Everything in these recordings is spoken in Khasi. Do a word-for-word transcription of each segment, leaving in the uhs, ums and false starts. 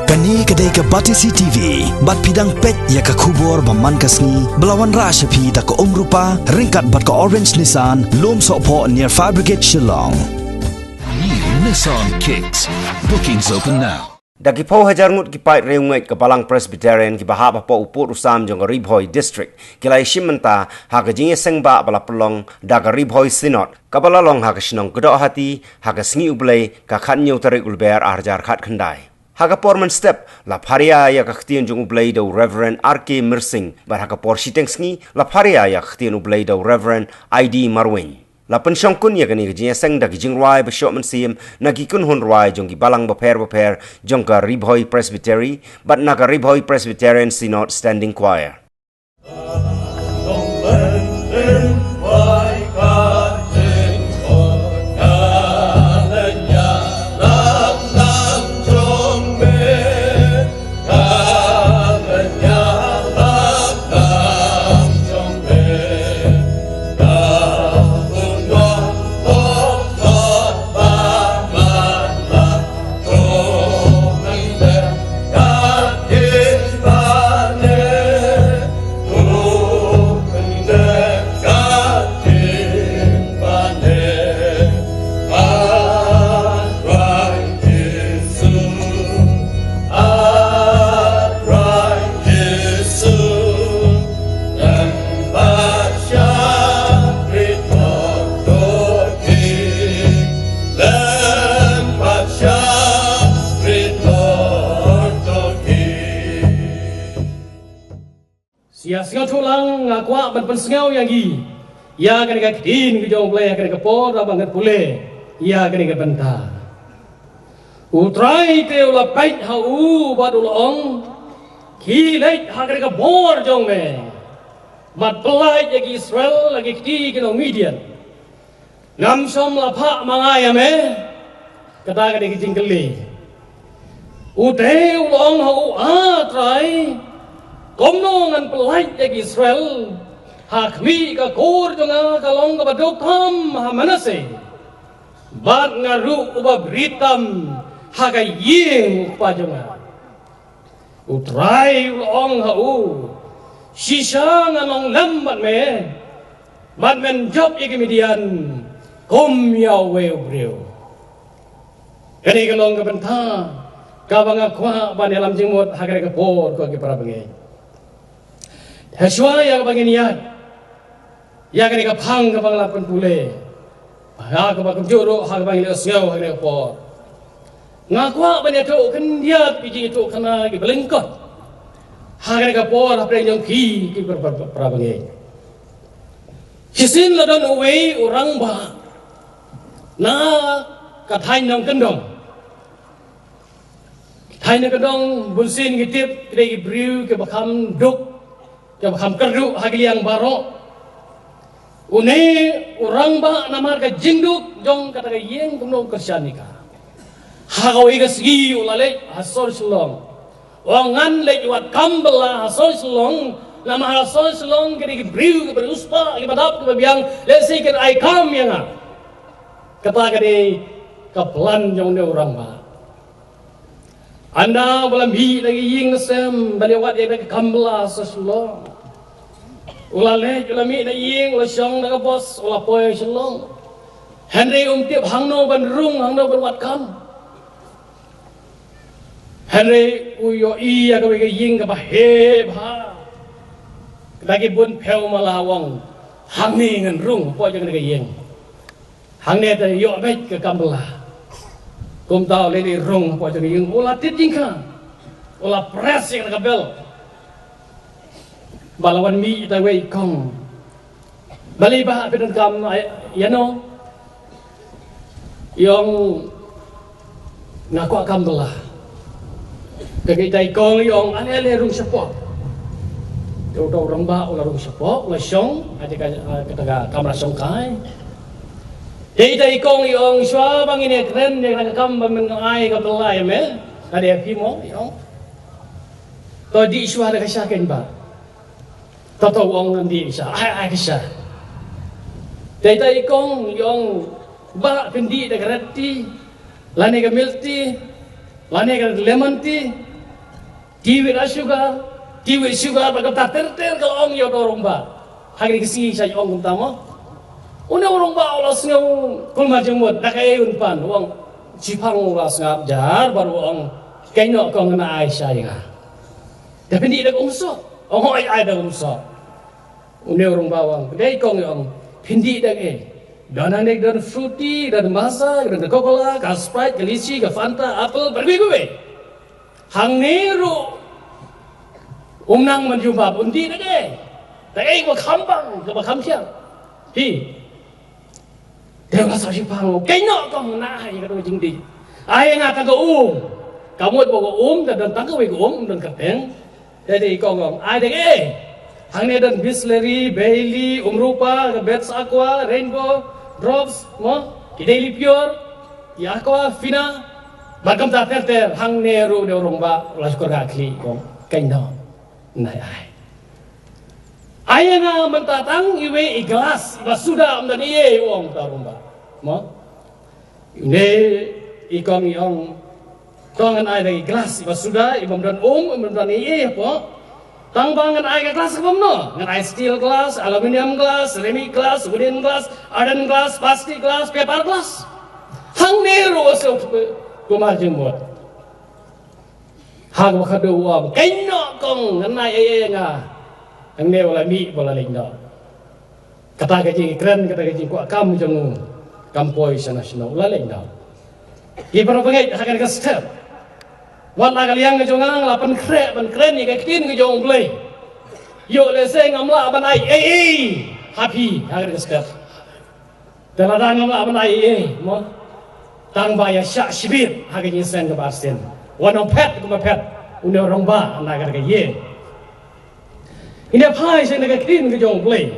Kane ka dei ka Batesi T V, bad phi dang peit ïa ka khubor ba man ka sngi, ba la wanrah sha phi da ka Umrupa, ryngkat bad ka Orange Nissan, Lum Sohphoh near Fire Brigade Shillong. New Nissan Kicks. Bookings open now. Da ki phew hajar ngut ki paid riewngeit ka Balang Presbyterian kiba hap hapoh u pud u sam jong ka Ri Bhoi District, ki la ïashim bynta ha ka jingïaseng bah ba la pynlong da ka Ri Bhoi Synod, kaba la long ha ka shnong Kdohhati, ha ka sngi U Blei, ka khathynñiew tarik u Lber arhajar khatkhyndai. Ha ka por mynstep, la pharia ïa ka ktien jong U Blei da u Reverend R K Myrsing, bad ha ka por shiteng sngi, la pharia ïa ka ktien U Blei da u Reverend I D Marwein. La pynshongkun ïa kane ka jingïaseng da ki jingrwai ba shoh mynsiem na ki kynhun rwai jong ki balang bapher bapher jong ka Ri Bhoi Presbytery, bad na ka Ri Bhoi Presbyterian Synod Standing Choir. Sngewthuh lang, nga kwah ban pynsngew ïa ngi ïa kane ka ktien ka jong U Blei ha kane ka por, haba ngan pule ïa kane ka bynta. U Trai te u la peit ha u bad u la ong, khie leit ha kane ka bor jong me, bad pyllait ïa ki Israel ha ki kti ki nong Midian. Ngam shym la phah ma nga ïa me? Kata ka dei ka jingkylli. U te u la ong ha u, A Trai, kumno ngan pyllait ïa ki Israel? Ha khmih, ka kur jong nga ka long kaba duk tam ha Manasseh, bad nga ruh uba bri tam ha ka ïing u kpa jong nga. U Trai u la ong ha u, shisha ngan long lem bad me, bad men jop ïa ki Midian kum ïa uwei u briew. Kane ka long ka bynta kaba nga kwah ban ïalam jingmut ha kane ka por, ko ki para bangeit. Hashwa ïa kaba ngin ïaid ïa kane ka phang kaba nga la pynpule, ha kaba kumjuh ruh ha kaba ngi la sngew ha kane ka por, nga kwah ban ïathuh khyndiat ki jingïathuhkhana kiba lyngkot ha kane ka por hapdeng jong ki, ki para, para, para bangeit. Shisien la don uwei u rangbah na ka thaiñ Nongkyndong. Thaiñ Nongkyndong bunsien ngi tip ki dei ki briew kiba kham duk, kiba kham kyrduh ha ki liang baroh. Une u rangbah, namar ka jingduk jong kata ka ïing kumno u kyrshan ïa ka, ha kawei ka sngi u la leit ha sor Shillong. U ong, ngan leit wad kam bylla ha sor Shillong, namar ha sor Shillong ki dei ki briew kiba riewspah, kiba dap kiba biang, lehse kin ai kam ïa nga. Kata ka dei ka plan jong une u rangbah. Ynda ba la mih na ki ïing na sem ban ïa wad ïa ka kam bylla ha sor Shillong, u la leit, u la mih na ïing, u la shong na ka bos, u la poi Shillong. Hynrei um tip hangno ban rung, hangno ban wad kam. Hynrei u ïohi ïa kawei ka ïing kaba heh bha. Da ki bun phew mala, u ong, hangne ngan rung hapoh jong kane ka ïing. Hangne te ïoh beit ka kam bylla. Kumta u leit rung hapoh jong ka ïing, u la tied jingkhang, u la press ïa ka bell. Ba la wan mih ita iwei i kong. Balei bah phi donkam, ai, ïano? I ong, nga kwah kam bylla. Te ita i kong i ong, ale ale rung shapoh. Te uta u rangbah u la rung shapoh, u la shong ha kata ka, kata ka kamra shongkai. Te ita i kong i ong, shuwa ba ngin ïakren ïa kata ka kam ba men ai kam bylla ïa me, ka dei ïa phi mo, i ong. To dih shuwa da ka sha keiñ bah. To to, u ong, ngan dih sha, ai ai ka sha. Te ita i kong i ong, bah phin dih da ka red tea, lane ka milk tea, lane ka lemon tea. Tea with a sugar, tea with sugar, bad kumta ter ter ka la ong ïa uto u rangbah. Ha kine ki sngi sha ong kumta mo. Une u rangbah u la sngew kulmar jingmut, da kaei un pan, u ong. Shipang u la sngap jar bad u ong, keiñ noh kong, ngan ai sha ïa nga. Da phin dih da ka umsoh? Ong hooid, ai da ka umsoh. Une u rangbah u ong, dei kong, ong, phin dih da kaei? Don hangne, don fruity, don Maaza, don Coca-Cola, ka Sprite, ka Lychee, ka Fanta, apple, bad kiwei kiwei. Hangne ruh um nang ban jubab, un dih da kaei? Da kaei kaba kham bang, kaba kham thiang? Hi. Te u la sah shipang, keiñ noh kong, ngan ai ïa kato ka jingdih. Ai ïa nga tang ka um. Ka mut ba ka um, da don tang kawei ka um, um don kyrteng. Te te i kong ong, ai da kaei? Hangne don Bisleri, Baileys, Umrupa, Beats Aqua, Rainbow, Drops, mo, ki Daily Pure, ki Aquafina. Bad kumta ter ter, hangne ruh une u rangbah u la shukor ka khlieh, kong, keiñ noh, ngan ai. Ai ïa nga mynta tang iwei i glass iba suda, ym don ei ei, u ong uta u rangbah. Mo? Une i kong i ong, kong, ngan ai da i glass iba suda, iba ym don um, iba ym don ei ei hapoh. Tang ba ngan ai ka glass kaba kumno? Ngan ai steel glass, aluminium glass, ceramic glass, wooden glass, earthen glass, plastic glass, paper glass. Hangne ruh u sngewthuh kulmar jingmut. Ha kaba khatduh u ong, keiñ noh kong, ngan ai ei ei ïa nga. Hangne u la mih bad u la leit noh. Kata ka jingkren, kata ka jingkwah kam jong u kam poi shano shano, u la leit noh. Ki para bangeit, ha kane ka step, wat la ka liang ka jong nga, nga la pynkhreh ban kren ïa ka ktien ka jong U Blei. Ïoh lehse ngam lah ban ai ei ei ha phi ha kane ka step. Te lada ngam lah ban ai ei ei, mo, tang ba ïa shah shibit ha ka jingseng kaba arsien. Wat nym phet kumba phet une u rangbah na kata ka ïing. Ngin ïa phai sha kane ka ktien ka jong U Blei,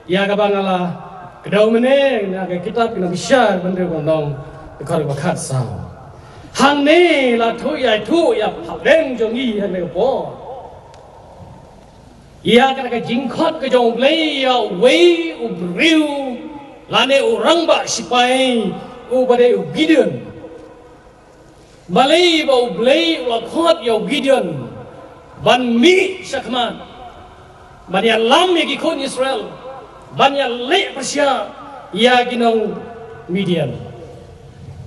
ïa kaba nga la kdew mynne na ka kitab Ki Nongbishar bynriew Lynnong, dkhot kaba khatsaw. Hangne la thuh ïa, thuh ïa pdeng jong ngi hangne ka por. Ïa kata ka jingkhot ka jong U Blei ïa uwei u briew lane u rangbah sipai, uba dei u Gideon. Balei ba U Blei u la khot ïa u Gideon ban mih shakhmat, ban ïalam ïa ki khun Israel, ban ïaleh pyrshah ïa ki nong Midian?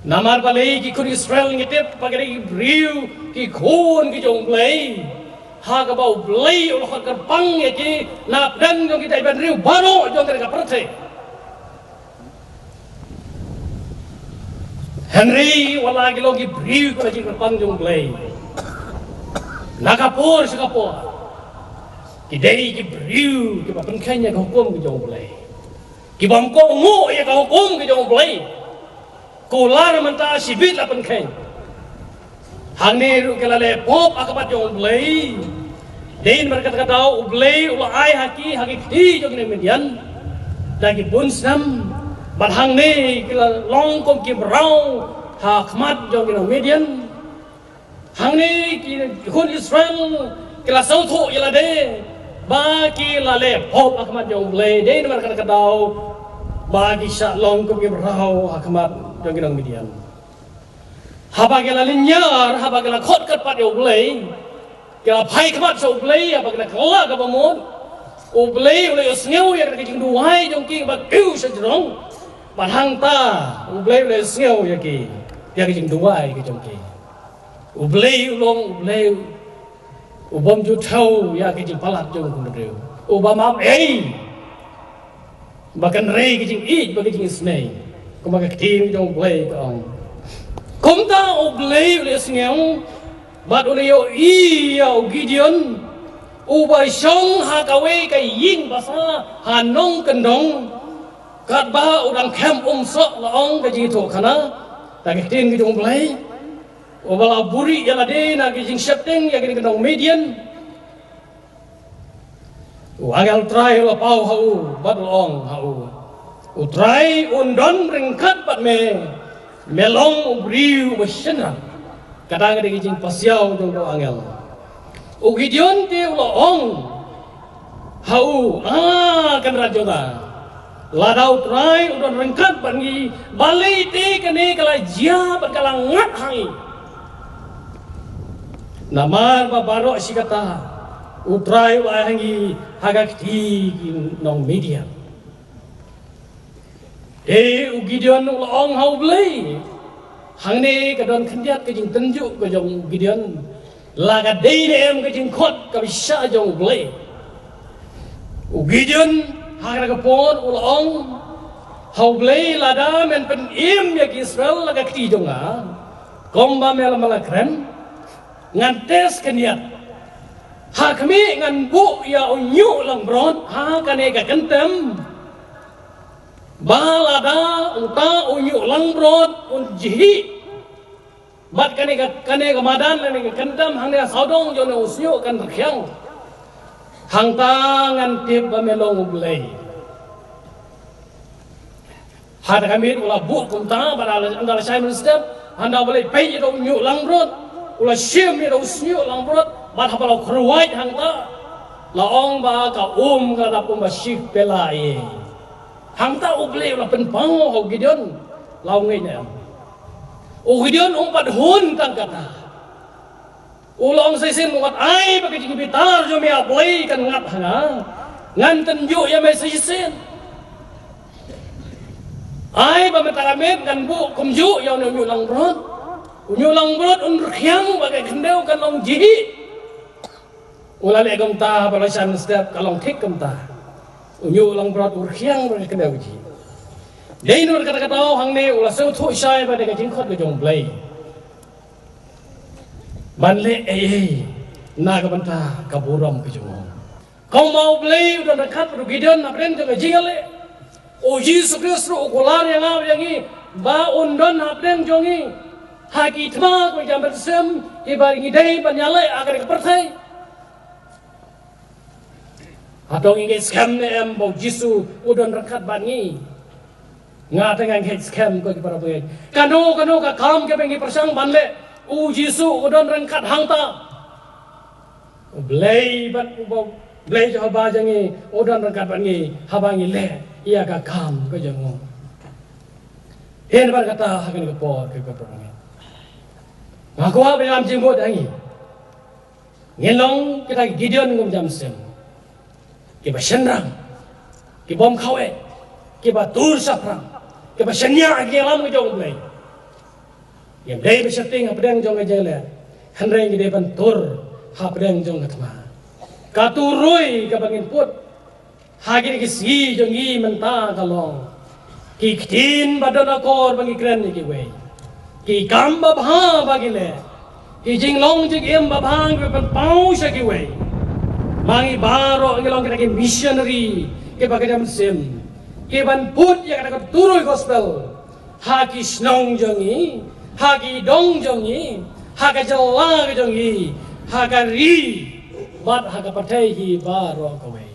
Namar balei ki khun Israel, ngi tip ba ki dei ki briew, ki khun ki jong U Blei. Ha kaba U Blei u la khot kyrpang ïa ki na pdeng jong ki jaitbynriew baroh jong kane ka pyrthei. Hynrei wat la ki long ki briew kiba la jingkyrpang jong U Blei, na ka por sha ka por ki dei ki briew kiba pynkheiñ ïa ka hukum ka jong U Blei, kibym kohnguh ïa ka hukum ka jong U Blei. Kular mynta shibit la pynkheiñ. Hangne ruh ki la leh pop ha khmat jong U Blei. Dei namar kata ka daw U Blei u la ai ha ki, ha ki kti jong ki nong Midian da ki bun snem. Bad hangne ki la long kum ki mraw ha khmat jong ki nong Midian. Hangne ki khun Israel ki la sngewthuh ïa lade ba ki la leh pop ha khmat jong U Blei, dei namar kata ka daw ba ki shah long kum ki mraw ha khmat jong ki nong Midian. Haba ki la lynñiar, haba ki la khot kyrpad ïa U Blei, ki la phai khmat sha U Blei, haba ki la kylla kaba mut, U Blei u la ïohsngew ïa ka jingduwai jong ki kaba kiew sha jrong. Bad hangta U Blei u la ïohsngew ïa ki, ïa ka jingduwai ka jong ki. U Blei u long U Blei u bym ju thew ïa ka jingpalat jong u briew, u bym ap ei ba kan rei ka jingïeit bad ka jingisynei. Kumba ka ktien jong U Blei ka ong. Kumta U Blei u la ïohsngew bad u la ïohi ïa u Gideon, uba shong ha kawei ka ïing basa ha nongkyndong, katba u dang khem umsoh, la ong ka jingïathuhkhana, da ka ktien ka jong U Blei. Uba la buhrieh ïa lade na ka jingsheptieng ïa kine ki nong Midian. U angel U Trai u la paw ha u bad u la ong ha u, U Trai un don ryngkat bad me, me long u briew uba shynrang. Kata ka dei ka jingpasiaw jong u angel. U Gideon te u la ong ha u, ah, Kynrad jong nga, lada U Trai u don ryngkat bad ngi, balei te kane ka la jia bad ka la ngat ha ngi? Namar ba baroh shi katta U Trai u la ai ha ngi ha ka kti ki nong Midian. Te u Gideon u la ong ha U Blei. Hangne ka don khyndiat ka jingtynjuh ka jong u Gideon. La ka dei ne em ka jingkhot ka bishar jong U Blei. U Gideon ha kata ka por u la ong ha U Blei, lada men pynim ïa ki Israel la ka kti jong nga, kumba me la, me la kren, ngan test khyndiat. Ha khmih ngan buh ïa u ñiuh langbrot ha kane ka kyntem. Ba lada uta u ñiuh langbrot un jhieh bad kane ka, kane ka madan lane ka kyntem hangne ha sawdong jong une u shñiuh kan rkhiang, hangta ngan tip ba me long U Blei. Ha kata ka miet u la buh kumta bad ynda la shai mynstep, ynda U Blei peit ïa u ñiuh langbrot, u la shim ïa u shñiuh langbrot bad haba la kyrwait hangta la ong ba ka um ka la dap um ba shi pela ïa. Hangta U Blei u la pynpaw ha u Gideon, la ong ngeit ne em. U Gideon um pat hun tang kata. U la ong shisien, wat ai ba ka jingbitar jong me A Blei kan ngat ha nga. Ngan tynjuh ïa me shisien. Ai ba mynta ka miet ngan buh kumjuh ïa une u ñiuh langbrot. U ñiuh langbrot un rkhiang bad ka khyndew kan long jhieh. U la leh kumta, haba la shai mynstep ka long thik kumta. U ñiuh langbrot u rkhiang bad ka khyndew u jhieh. Dei na kata ka daw hangne u la sngewthuh shai ba dei ka jingkhot ka jong U Blei ban leh ei ei na ka bynta ka burom ka jong u. Kumba U Blei u don ryngkat bad u Gideon hapdeng jong ka jingïaleh, U Jisu Khrist ruh u kular ïa nga ïa ngi ba un don hapdeng jong ngi ha ki thma kaba ïam mynsiem kiba ngi dei ban ïaleh ha kane ka pyrthei. Hato ngi ngeit skhem ne em ba U Jisu u don ryngkat bad ngi? Nga te nga ngeit skhem, ko ki para bangeit. Kano kano ka kam kaba ngi pyrshang ban leh, U Jisu u don ryngkat hangta. U Blei bad U Blei Jehobah jong ngi u don ryngkat bad ngi haba ngi leh ïa ka kam ka jong u. Hynrei bad kata ha kane ka por, ko ki para bangeit, nga kwah ba ngin ïam jingmut ha ngi. Ngin long kita ki Gideon kum jam sim, kiba shynrang, kiba ym khaw eh, kiba tur shaphrang, kiba shaniah ha ki ïalam ka jong U Blei. Ngim dei ban sheptieng hapdeng jong ka jingïaleh, hynrei ngi dei ban tur hapdeng jong ka thma. Ka turoi kaba ngin put ha kine ki sngi jong ngi mynta ka long ki ktien ba don akor ba ngi kren ïa kiwei, ki kam babha ba ngi leh, ki jinglong jingim babha ngi pynpaw sha kiwei. Ma ngi baroh ngi long kita ki missionary kiba ka jam sim, kiban put ïa kata ka turoi gospel ha ki shnong jong ngi, ha ki dong jong ngi, ha ka jylla ka jong ngi, ha ka ri bad ha ka pyrthei hi baroh kawei.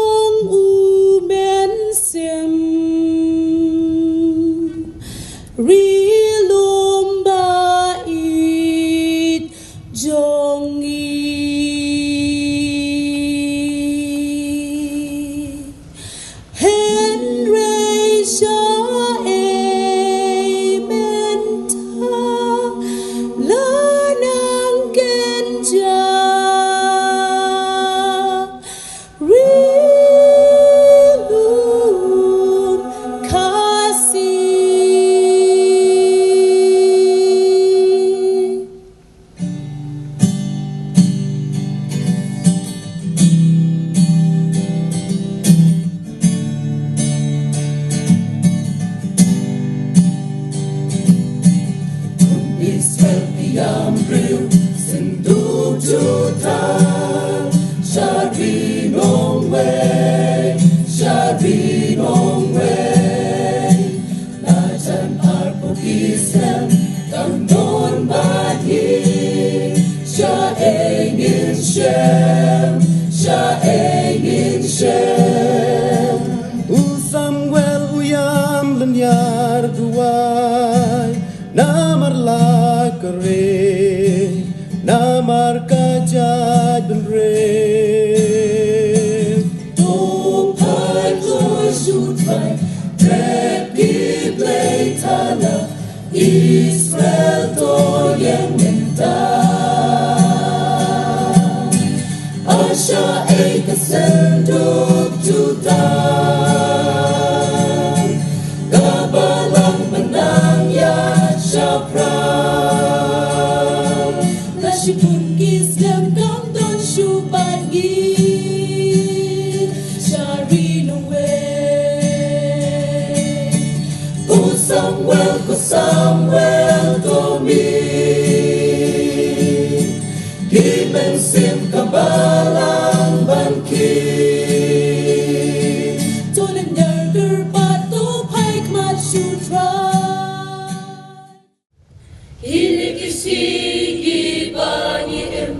Ong u mynsiem, ri lum ba ïeit jong ngi. Hynrei sha ei mynta la nang kynjah, ri lum Khasi. Israel ki ïam briew, syndu juda, sha ri nongwei, sha ri nongwei. La jan arphew ki snem kam don bad ngi, sha ei ngin shem, sha ei ngin shem. U Samuel u ïam lynñiar duwai, namar la ka ri, namar ka jaitbynriew. To phai, to shu trai, trep ki blei thala, Israel to ïeng mynta. Asha ei ka synduk juda, ka balang mynnan ïa shaphrang. La shibun ki snem kam don shuh bad ngi, sha ri nongwei. Ko Samuel, ko Samuel, to mih, ki mynsiem ka balang ban khih. To lynñiar kyrpad, to phai khmat shu trai. Kine ki sngi kiba ngi im,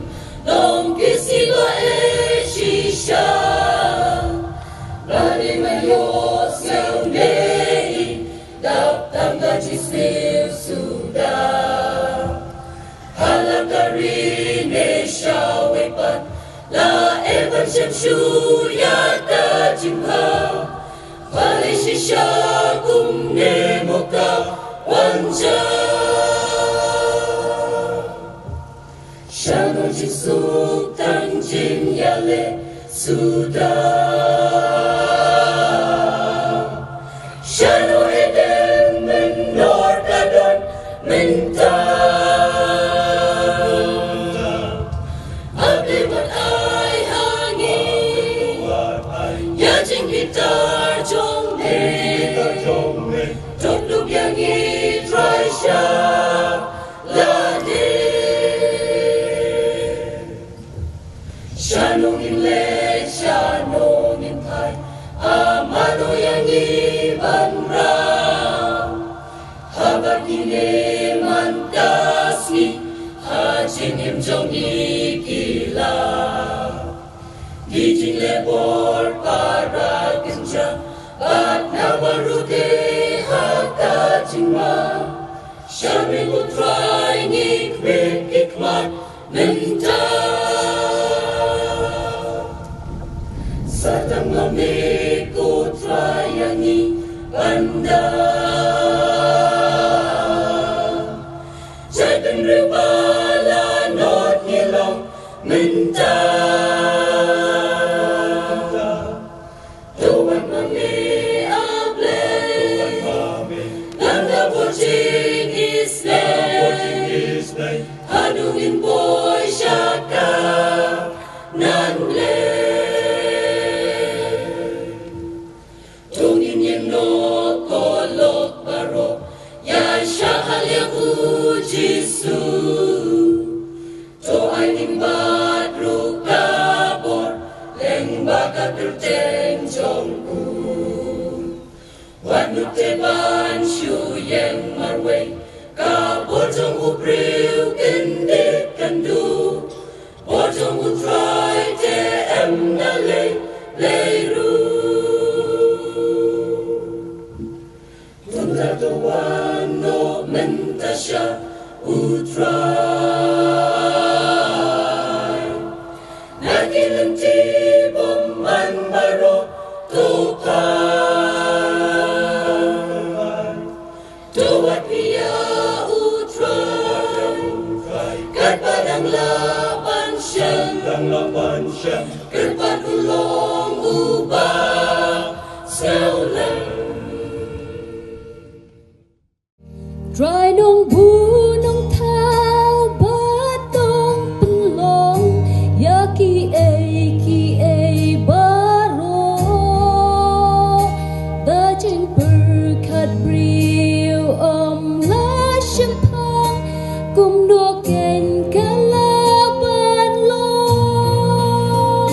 long ki sngi ba eh shisha. Lane nga ïohsngew ne i, dap tang ka jingsniew suda. Ha la ka ri ne shawei pat, la eh ban shem shuh ïa ka jingma. Balei shisha kumne mo ka wan jia? Shano jingsuk tang jingïaleh suda? Shano Eden mynnor ka don mynta? Ap dei wat ai ha ngi ïa jingbitar jong me. To dup ïa ngi Trai sha lade. Shano ngin leit, shano ngin phai, a mano ïa ngi ban rah? Haba kine man ka sngi ha jingim jong ngi ki lah. Ki jingleh bor para kynja bad na baroh de ha ka jingma. Sha me ko Trai ngi khmih ki khmat mynta. Sa tang ma me ko Trai ïa ngi ban da. Jait bynriew ba la nod ngi long mynta. To wan ma me, A Blei, ngan da bor jingisynei. Haduh ngin poi sha Kanaan Blei. To ngin ïeng noh ko lok baroh ïa shah ha liang U Jisu. To ai ning bad ruh ka bor lyngba ka kyrteng jong U. Wat nud te ban shu ïeng marwei, ka bor jong u briew kyndit kynduh. Bor jong U Trai te em da lei lei ruh. To wat ïa u Trai, katba dang la ban shem, dang la ban shem, katba u long uba sngewlem. Trai Nongbuh Nongthaw, ba tang pynlong ïa kiei kiei baroh. Ba jingpyrkhat briew ym la shemphang, kumno kein ka la ban long.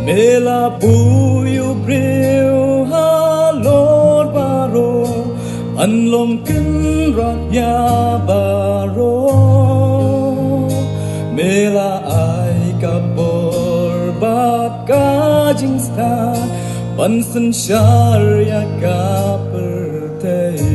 Me la buh ïa u briew halor baroh, ban long kynrad ïa baroh. Me la ai ka bor bad ka jingstad, ban synshar ïa ka pyrthei.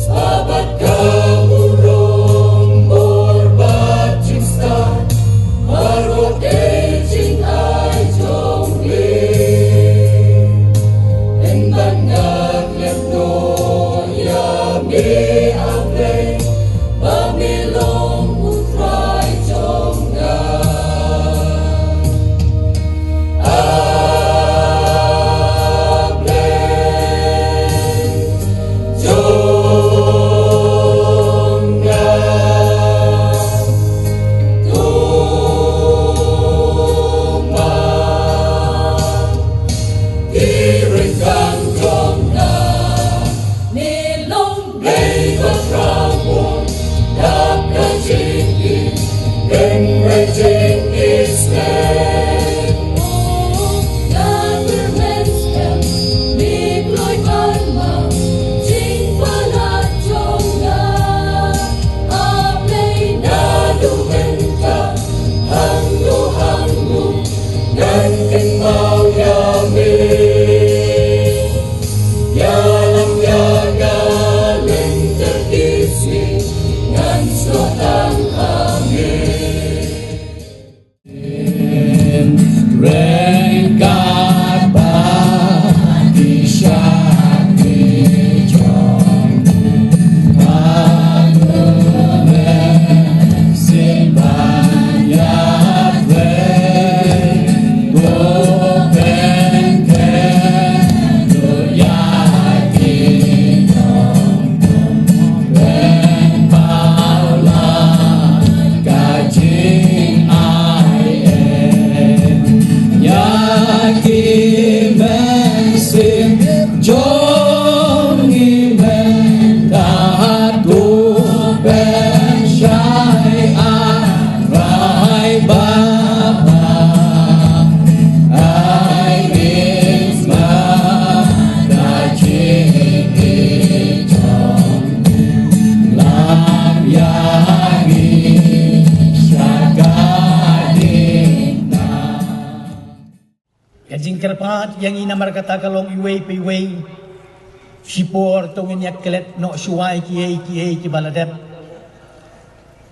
Sabat ka burom bor bad jingstad, baroh dei jingai jong me. Yn ban ngat lem noh ïa me, A Blei, ba me long u Trai jong nga. A Blei jong nga, to ma ki ryngkang jong nga. Me long Blei ba trang bor, dap ka jingïeit, kynrad jingïeit seh. Nga kyrmen skhem, me kloi ban map jingpalat jong nga. A Blei, naduh mynta hangno hangno ngan kynmaw ïa me. Ïalam ïa nga lynter ki sngi, ngan sngewthuh ïa me. Ryngkat bad ki shakri jong Jong ngi mynta to pynshai, A Trai Baba, ai ïing sma da jingïeit jong, lam ïa ngi sha ka diengphna. Ka jingkyrpad ïa ngi namar kata ka long iwei pa iwei. Shipor to ngin ïa klet noh shuwa ïa kiei kiei kiba la dep.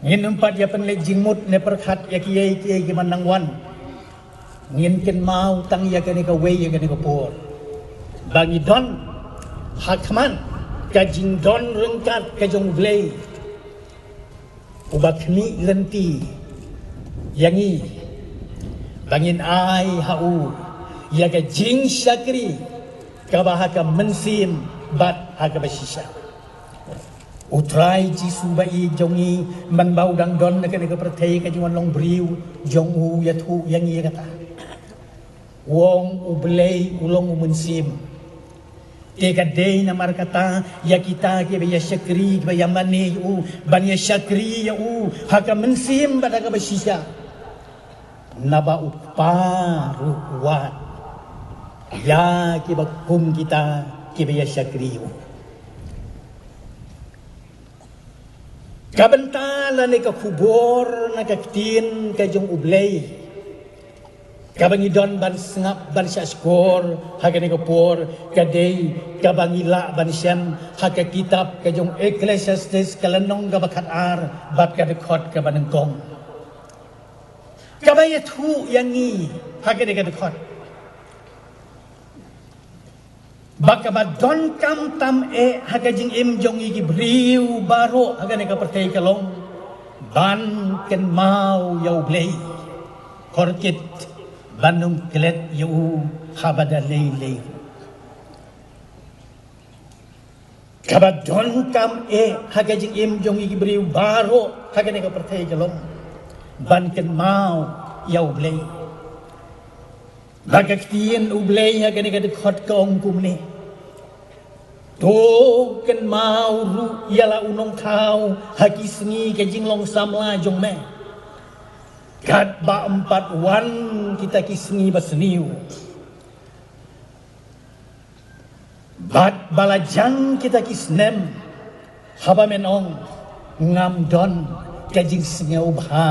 Ngin ym pat ïa pynleit jingmut ne pyrkhat ïa kiei kiei kiba nang wan. Ngin kynmaw tang ïa kane kawei, ïa kane ka por ba ngi don ha khmat ka jingdon ryngkat ka jong U Blei uba khmih lynti ïa ngi, ba ngin ai ha u ïa ka jingshakri kaba ha ka mynsiem bad ha kaba shisha. U Trai Jisu ba ïeit jong ngi, man ba u dang don ha kane ka pyrthei ka jingwan long briew jong u, ïathuh ïa ngi ïa kata. U ong U Blei u long u mynsiem. Te ka dei namar kata ïa kita kiba ïa shakri, kiba ïa mane ïa u, ban ïa shakri ïa u ha ka mynsiem bad ha kaba shisha. Naba u Kpa ruh u wad ïa kiba kum kita kiba ïa shakri ïa u. Ka bynta lane ka khubor na ka ktien ka jong U Blei kaba ngi don ban sngap ban shahshkor ha kane ka por ka dei kaba ngi lah ban shem ha ka kitab ka jong Ecclesiastes ka lynnong kaba khatar bad ka dkhot kaba nyngkong. Kaba ïathuh ïa ngi ha kane ka dkhot ba kaba donkam tam eh ha ka jingim jong ngi ki briew baroh ha kane ka pyrthei ka long ban kynmaw ïa U Blei, khor kit ban ym klet ïa u haba da lei lei. Kaba donkam eh ha ka jingim jong ngi ki briew baroh ha kane ka pyrthei ka long ban kynmaw ïa U Blei. Ba ka ktien U Blei ha kane ka dkhot ka ong kumne: To kynmaw ruh ïa la u nongthaw ha ki sngi ka jinglong samla jong me, katba ym pat wan kita ki sngi ba sniew. Bad ba la jang kita ki snem haba men ong ngam don ka jingsngewbha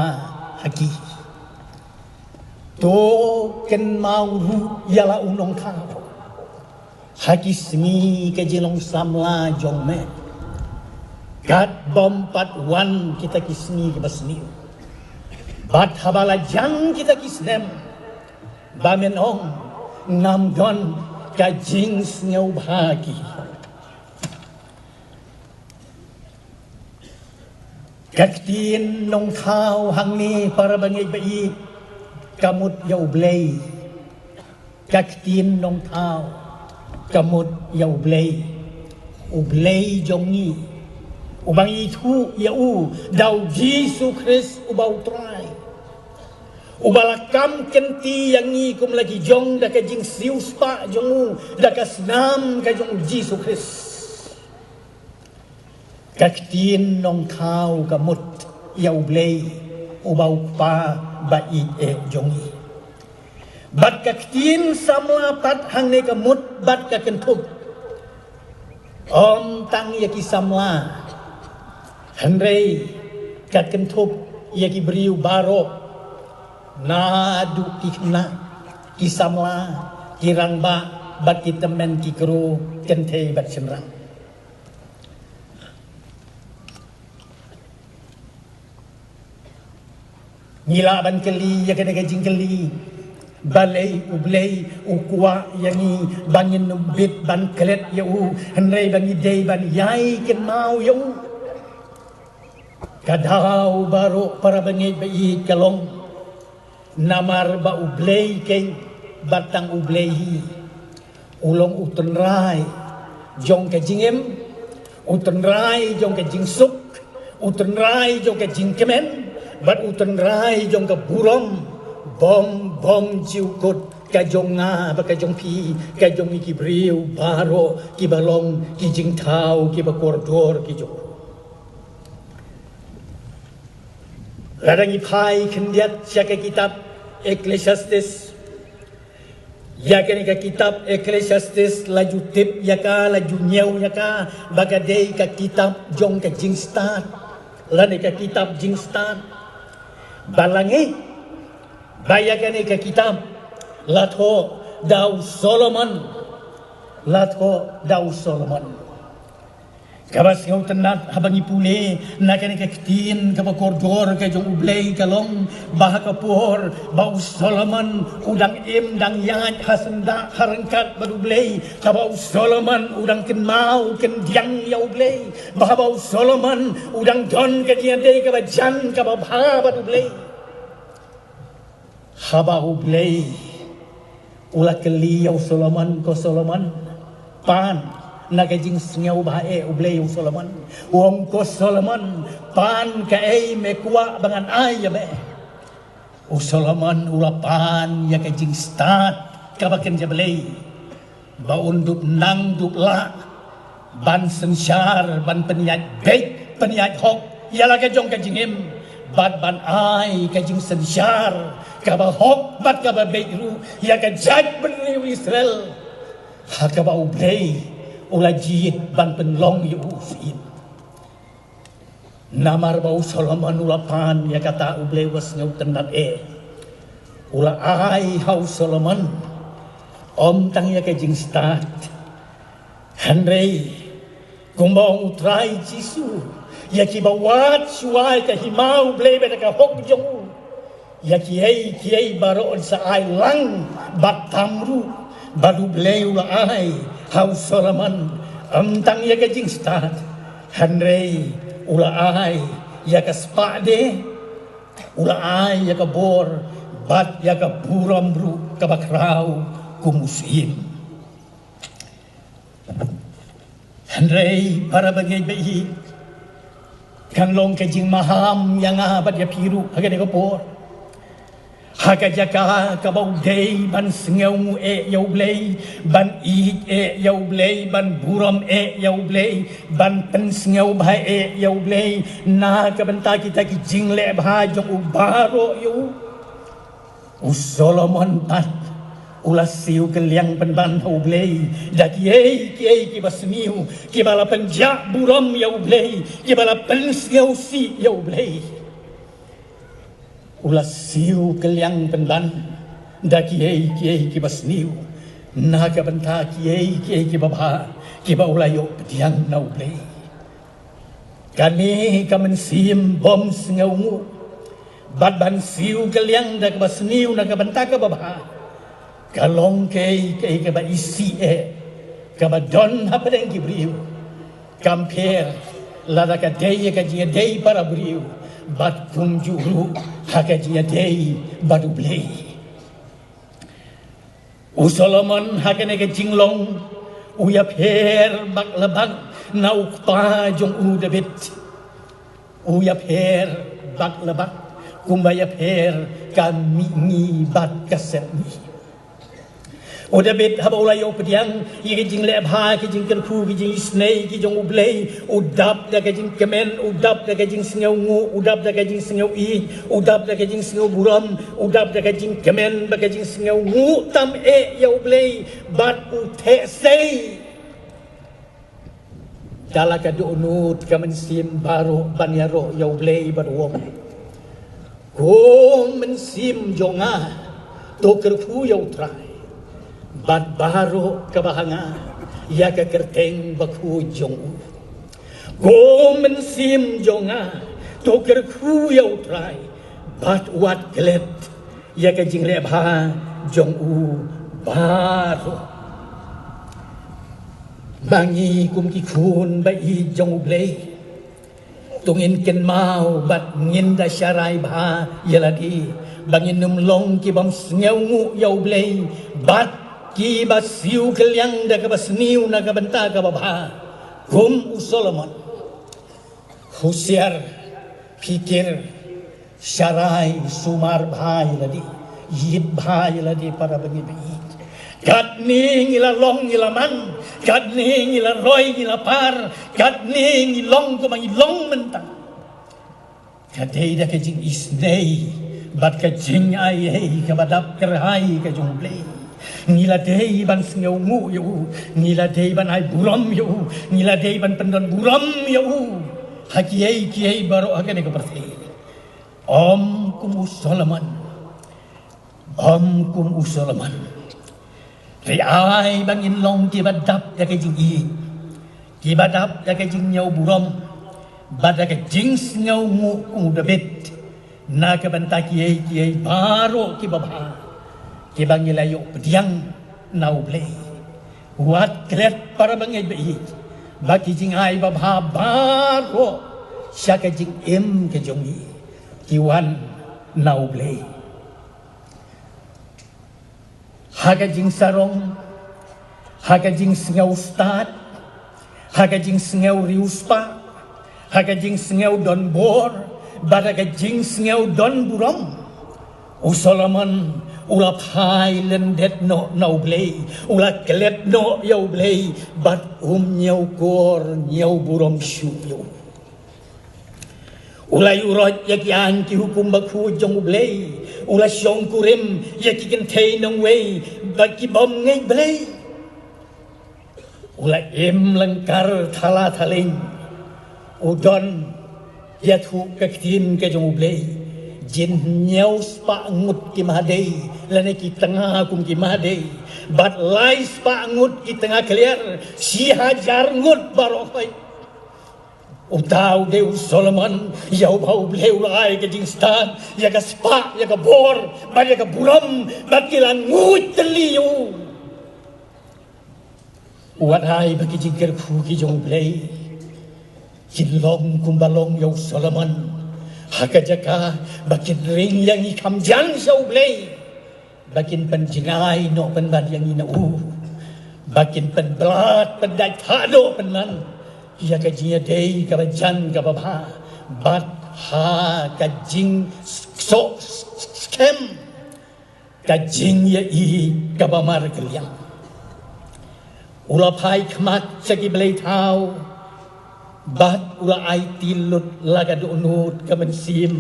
ha ki. To kynmaw ruh ïa la u nongthaw ha ki sngi ka jinglong samla jong me, katba ym pat wan kita ki sngi kiba sniew. Bad haba la jang kita ki snem ba men ong ngam don ka jingsngewbha ki. Ka ktien nongthaw hangne para bangeit ba ïeit ka mut ïa U Blei. Ka ktien nongthaw ka mut ïa U Blei. U Blei jong ngi, uba ngi ïathuh ïa u da U Jisu Khrist uba U Trai, uba la kam kynti ïa ngi kum la ki jong da ka jingsiewspah jong u, da ka snam ka jong U Jisu Khrist. Ka ktien nongthaw ka mut ïa U Blei uba U Kpa ba ïeit eh jong ngi. Bad ka ktien samla pat hangne ka mut bad ka kynthup ym tang ïa ki samla, hynrei ka kynthup ïa ki briew baroh, naduh ki khynnah, ki samla, ki rangbah bad ki tymmen ki kro, kynthei bad shynrang. Ngi lah ban kylli ïa kane ka jingkylli, balei U Blei u kwah ïa ngi ba ngin ym bit ban klet ïa u, hynrei ba ngi dei ban ïai kynmaw ïa u? Ka daw baroh para bangeit ba ïeit ka long namar ba U Blei keiñ, ba tang U Blei hi u long U Tynrai jong ka jingim, U Tynrai jong ka jingsuk, U Tynrai jong ka jingkmen, bad U Tynrai jong ka burom bym bym ju kut, ka jong nga bad ka jong phi, ka jong ngi ki briew baroh kiba long ki jingthaw, kiba kordor ki jong u. Lada ngi phai khyndiat sha ka kitab Ecclesiastes, ïa kane ka kitab Ecclesiastes la ju tip ïa ka, la ju ñiew ïa ka ba ka dei ka kitab jong ka jingstad, lane ka kitab jingstad. Ba la ngeit ba ïa kane ka kitab la thoh da u Solomon, la thoh da u Solomon. Kaba sngewtynnat haba ngi pule na kane ka ktien kaba kordor ka jong U Blei ka long ba ha ka por ba u Solomon u dang im dang ïaid ha syndah ha ryngkat bad U Blei, kaba u Solomon u dang kynmaw kyndiang ïa U Blei, ba haba u Solomon u dang don ka jingïadei kaba jan kaba bha bad U Blei. Haba U Blei u la kylli ïa u Solomon, ko Solomon, pan na ka jingsngewbha eh U Blei ïa u Solomon. U ong, ko Solomon, pan kaei me kwah ba ngan ai ïa me? U Solomon u la pan ïa ka jingstad kaba kynja Blei, ba un dup nang dup lah ban synshar, ban pynïaid beit pynïaid hok ïa la ka jong ka jingim, bad ban ai ka jingsynshar kaba hok bad kaba beit ruh ïa ka jaitbynriew Israel, ha kaba U Blei u la jied ban pynlong ïa u syiem. Namar ba u Solomon u la pan ïa kata U Blei uba sngewtynnad eh, u la ai ha u Solomon ym tang ïa ka jingstad, hynrei kumba ong U Trai Jisu, ïa kiba wad shuwa ïa ka hima U Blei bad ka hok jong u, ïa kiei kiei baroh yn sa ai lang bad tam ruh. Bad U Blei u la ai ha u Solomon ym tang ïa ka jingstad, hynrei u la ai ïa ka spah de, u la ai ïa ka bor bad ïa ka burom ruh kaba khraw kum u syiem. Hynrei para bangeit ba ïeit, kan long ka jingmaham ïa nga bad ïa phi ruh ha kane ka por, ha ka jaka kaba u dei ban sngewnguh eh ïa U Blei, ban ïeit eh ïa U Blei, ban burom eh ïa U Blei, ban pynsngewbha eh ïa U Blei na ka bynta kita ki jingleh bha jong u baroh ïa u. U Solomon pat u la siew kylliang pynban ha U Blei da kiei kiei kiba sniew, kiba la pynjah burom ïa U Blei, kiba la pynsngewsih ïa U Blei. U la siew kylliang pynban da kiei kiei kiba sniew na ka bynta kiei kiei kiba bha kiba u la ïoh pdiang na U Blei. Kane ka mynsiem bym sngewnguh bad ban siew kylliang da kaba sniew na ka bynta kaba bha, ka long kaei kaei kaba isih eh, kaba don hapdeng ki briew. Kam pher lada ka dei ïa ka jingïadei para briew bad kumjuh ruh ha ka jingïadei bad U Blei. U Solomon ha kane ka jinglong u ïapher bak la bak na u kpa jong u David. U ïapher bak la bak kumba ïapher ka mihngi bad ka sepngi. U David haba u la ïoh pdiang ïa ki jingleh bha, ki jingkyrkhu, ki jingisynei ki jong U Blei, u dap da ka jingkmen, u dap da ka jingsngewnguh, u dap da ka jingsngew-i, u dap da ka jingsngewburom, u dap da ka jingkmen bad ka jingsngewnguh tam eh ïa U Blei bad u theh sei da la ka dohnud ka mynsiem baroh ban ïaroh ïa U Blei bad u ong, ko mynsiem jong nga, to kyrkhu ïa U Trai bad baroh kaba ha nga ïa ka kyrteng bakhuid jong u. Ko mynsiem jong nga, to kyrkhu ïa U Trai bad wat klet ïa ka jingleh bha jong u baroh. Ma ngi kum ki khun ba ïeit jong U Blei, to ngin kynmaw bad ngin da sharai bha ïa lade ba ngin ym long ki bym sngewnguh ïa U Blei bad kiba siew kylliang da kaba sniew na ka bynta kaba bha kum u Solomon. Husiar, phikir, sharai, sumar bha ïa lade, ïit bha ïa lade para bangeit ba ïeit. Katne ngi la long ngi la man, katne ngi la roi ngi la par, katne ngi long kumba ngi long mynta, ka dei da ka jingisynei bad ka jingai ei kaba dap kyrhai ka jong U Blei. Ngi la dei ban sngewnguh ïa u, ngi la dei ban ai burom ïa u, ngi la dei ban pyndon burom ïa u ha kiei kiei baroh ha kane ka pyrthei. Ym kum u Solomon, ym kum u Solomon. Te ai ba ngin long kiba dap da ka jingïeit, kiba dap da ka jingñiew burom bad da ka jingsngewnguh kum u David na ka bynta kiei kiei baroh kiba bha kiba ngi la ïoh pdiang na U Blei. Wat klet para bangeit ba ïeit ba ki jingai babha baroh sha ka jingim ka jong ngi ki wan na U Blei. Ha ka jingsarong, ha ka jingsngew stad, ha ka jingsngew riewspah, ha ka jingsngew donbor bad ha ka jingsngew donburom, u Solomon u la phai lyndet noh na U Blei, u la klet noh ïa U Blei bad um ñiewkor ñiewburom shuh ïa u. U la ïuhroit ïa ki aiñ ki hukum bakhuid jong U Blei, u la shongkurim ïa ki kynthei nongwei bad ki bym ngeit Blei. U la im lyngkar thala thalin, u don Ïathuh ka ktien ka jong U Blei, jin hynñiew spah ngut ki mahdei, lane ki tnga kum ki mahdei, bad lai spah ngut ki tnga kliar, shi hajar ngut baroh. Uta u dei u Solomon, ïa uba U Blei u la ai ka jingstad, ïa ka spah, ïa ka bor, bad ïa ka burom, bad ki la nguid tylli ïa u. Wat ai ba ki jingkyrkhu ki jong U Blei kin long kumba long ïa u Solomon, ha ka jaka ba kin ring ïa ngi kham jan sha U Blei, ba kin pynjngai noh pynban ïa ngi na u, ba kin pynblad pyndait thah noh pynban ïa ka jingïadei kaba jan kaba bha bad ha ka jingsoh skhem, ka jingïaid kaba markylliang. U la phai khmat sha ki blei thaw bad u la aiti lut la ka dohnud ka mynsiem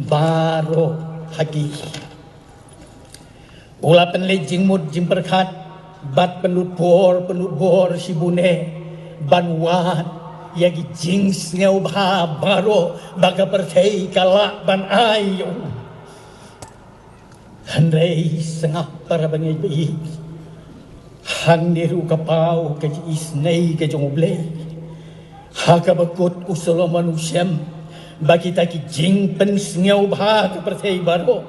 baroh ha ki. U la pynleit jingmut jingpyrkhat bad pynlut por pynlut bor shibun eh ban wad ïa ki jingsngewbha baroh ba ka pyrthei ka lah ban ai ïa u. Hynrei sngap para bangeit ba ïeit, hangne ruh ka paw ka jingisynei ka jong U Blei. Ha kaba kut u Solomon u shem ba kita ki jingpynsngewbha ka pyrthei baroh,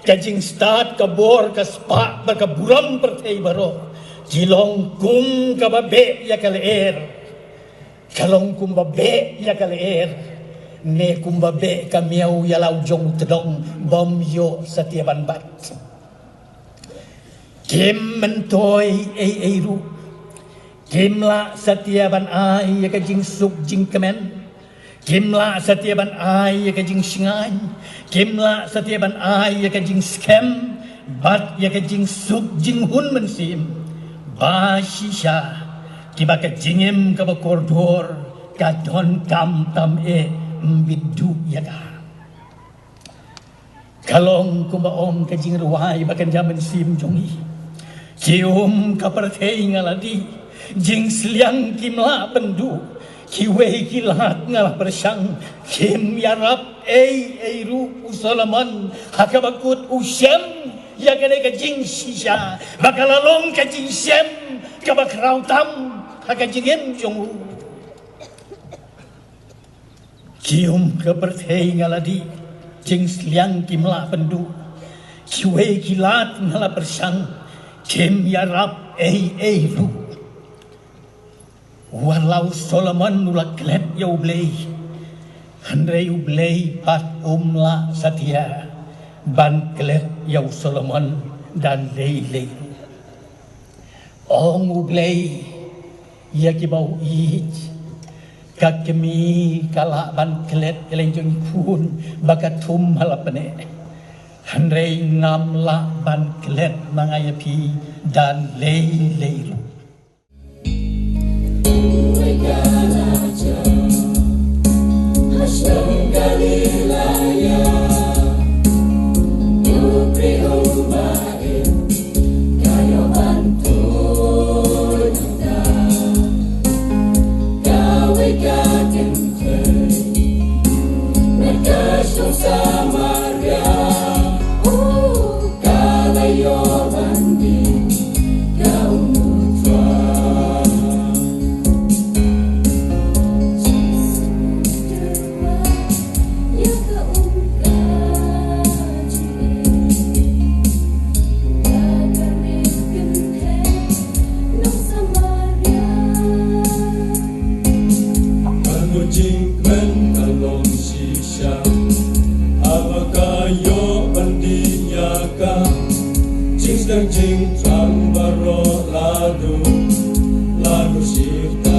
ka jingstad, ka bor, ka spah bad ka burom pyrthei baroh, ki long kum kaba beh ïa ka lyer. Ka long kumba beh ïa ka lyer, ne kumba beh ka miaw ïa la u jong u tdong bym ïoh satia ban bat. Kim myntoi ei ei ruh. Kim lah satia ban ai ïa ka jingsuk jingkmen. Kim lah satia ban ai ïa ka jingshngaiñ. Kim lah satia ban ai ïa ka jingskhem bad ïa ka jingsuk jinghun mynsiem ba shisha kiba ka jingim kaba kordor ka donkam tam eh, ym bit duh ïa ka. Ka long kumba ong ka jingrwai ba kynja mynsiem jong ngi. Ki um ka pyrthei nga la dih, jingsliang kim lah pynduh, kiwei ki lad nga la pyrshang. Kim ïarap ei ei ruh u Solomon ha kaba kut u shem ïa kane ka jingshisha ba ka la long ka jingshem kaba khraw tam ha ka jingim jong u. Ki um ka pyrthei nga la dih, jingsliang kim lah pynduh, kiwei ki lad nga la pyrshang. Kim ïarap ei ei ruh. Wat la u Solomon u la klet ïa U Blei, hynrei U Blei pat um lah satia ban klet ïa u Solomon da lei lei. Ong U Blei ïa kiba u ïeit, ka kmie ka lah ban klet ïa la i jong i khun ba ka thum ha la pneh, hynrei ngam lah ban klet ma nga ïa phi da lei lei ruh. Ka long shisha haba ka ïoh ban dih ïa ka. Jingsdang jingthrang baroh la duh, la duh shirta.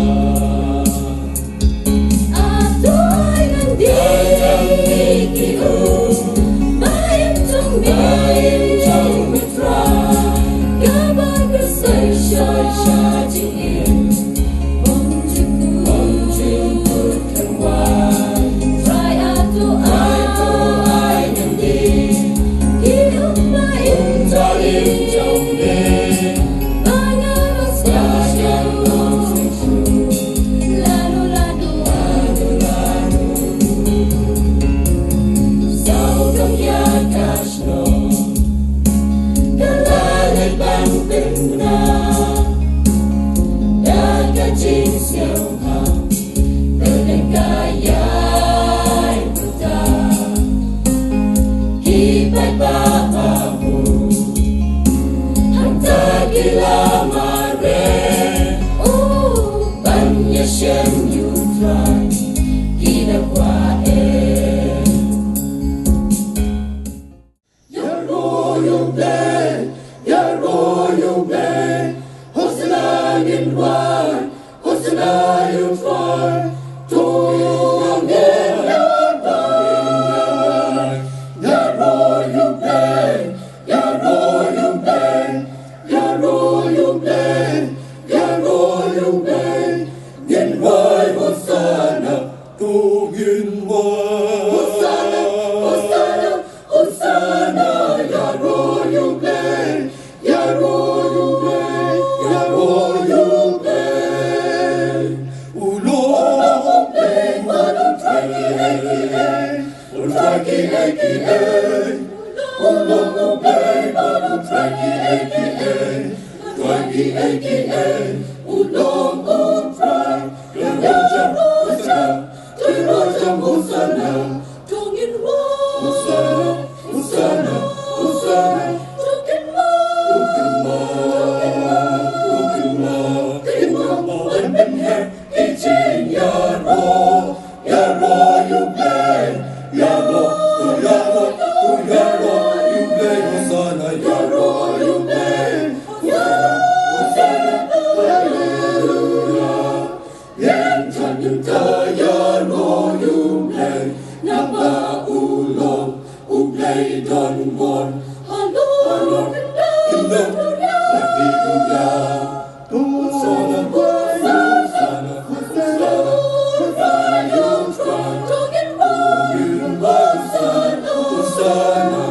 Hosanna, Hosanna, Hosanna, ïaroh ïa U Blei, ïaroh ïa U Blei, ïaroh ïa U Blei. U long U Blei bad U Trai kiei kiei, U Trai kiei kiei. U long U Blei bad U Trai kiei kiei, U Trai kiei kiei. U long U Trai, ïaroh jam Hosanna, ïaroh jam Hosanna. To ngin wai Hosanna, Hosanna, Hosanna. To kynmaw, to kynmaw, to kynmaw, kynmaw ban pynheh ki jingïaroh. Ïaroh ïa U Blei, ïaroh, to ïaroh, to ïaroh ïa U Blei. Hosanna, ïaroh ïa U Blei. Hosanna, Hosanna, haleluya. Ïeng jot mynta ïaroh ïa U Blei, naba u long U Blei donbor. Halor, halor, kyndong, kyndong, haleluya. Hosanna, Hosanna, Hosanna, Hosanna, Hosanna, Hosanna.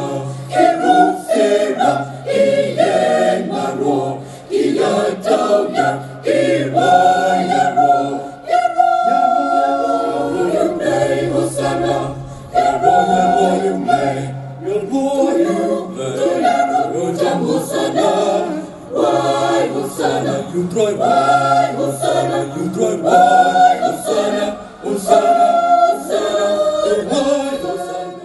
Cherub, seraph, ki ïeng baroh, ki ïa thaw ïa, ki wai ïaroh. Ïaroh, ïaroh ïa U Blei, Hosanna. Ïaroh, ïaroh ïa U Blei, ïaroh ïa U Blei, ïaroh jam Hosanna. Wai Hosanna, U Trai, wai Hosanna, U Trai, wai Hosanna, Hosanna, Hosanna, wai Hosanna.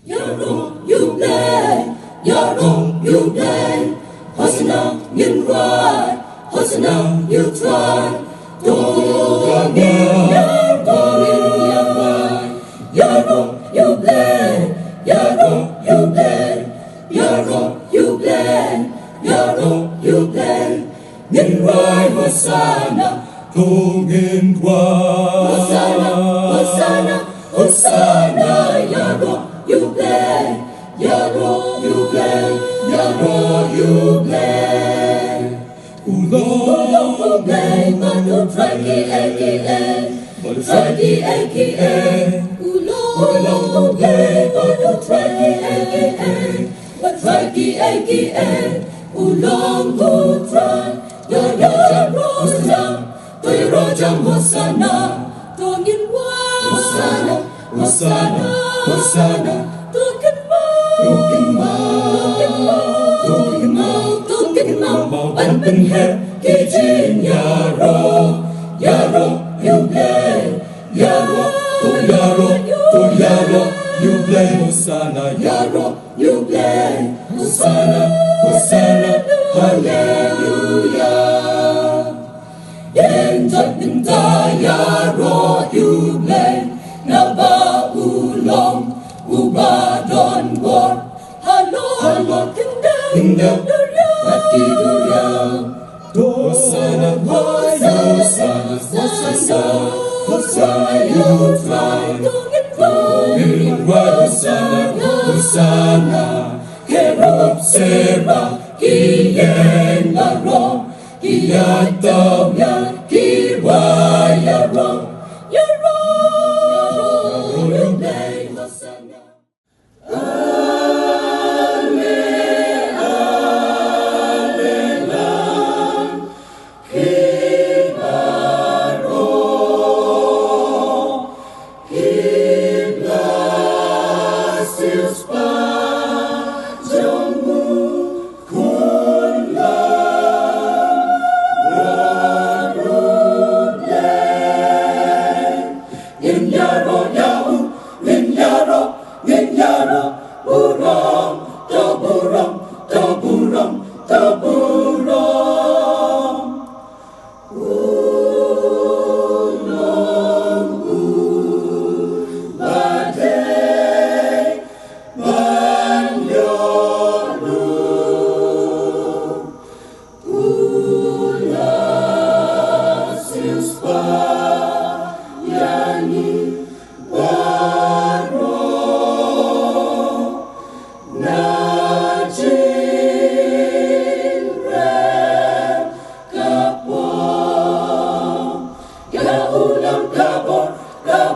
Ïaroh ïa U Blei, ïaroh ïa U Blei, Hosanna ngin wai, Hosanna ïa U Trai. To ngin ïaroh, to ngin ïawai, ïaroh ïa U Blei, ïaroh ïa U Blei, ïaroh ïa U Blei, ïaroh ïa U Blei. Ngin wai Hosanna, to ngin wai. Hosanna, Hosanna, Hosanna, ïaroh ïa U Blei, ïaroh ïa U Blei, ïaroh ïa U Blei. U long U Blei bad U Trai kiei kiei, U Trai kiei kiei. U long, U long U Blei bad U Trai kiei kiei, U Trai kiei kiei. U long U Trai, ïaroh jam Hosanna, to ïaroh jam Hosanna. To ngin wai Hosanna, Hosanna, Hosanna. To kynmaw, to kynmaw, to kynmaw, to kynmaw ban pynheh ki jingïaroh. Ïaroh ïa U Blei, ïaroh, to ïaroh, to ïaroh ïa U Blei. Hosanna, ïaroh ïa U Blei. Hosanna, Hosanna, haleluya. Ïeng jot mynta ïaroh ïa U Blei, naba u long uba donbor. Halor, halor, kyndem, kyndem, duriaw, bad ki duriaw. Hosanna, Hosanna, Hosanna, Hosanna ïa U Trai. To ngin wai Hosanna, Hosanna. Cherub, seraph, ki ïeng baroh, ki ïa thaw ïa, ki wai ïaroh. Ïaroh ïa U Blei, Hosanna.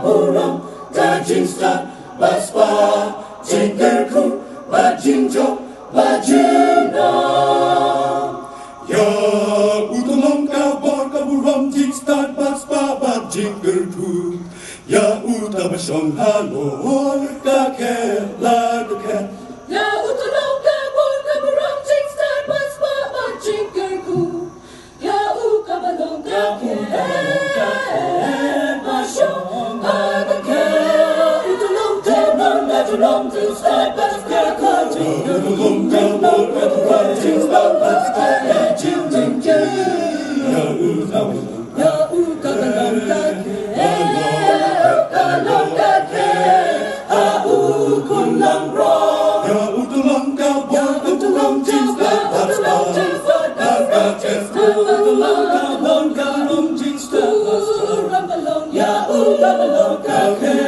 Burom da jingstad bad spah, jingkyrkhu bad jingjop bad jingnang. Ïa uta long ka bor ka burom, jingstad bad spah bad jingkyrkhu. Ïa uta ba shong halor ka khet la ka khet. Ïa uta long ka bor ka burom, jingstad bad spah bad jingkyrkhu. Ïa u kaba long ka khet ba shong ha ka khet. Uta long ka bor ka burom, jingstad bad spah bad jingkyrkhu. Uta long ka bor ka burom, jingstad bad spah bad jingkyrkhu. Ïa u kaba long, ïa u kaba long ka khet, ka long ka khet ha u khun nongrum. Ïa uta long ka bor ka burom, jingstad bad spah bad jingkyrkhu. Uta long ka bor ka burom, jingstad bad spah bad jingkyrkhu. Ïa u kaba long ka khet.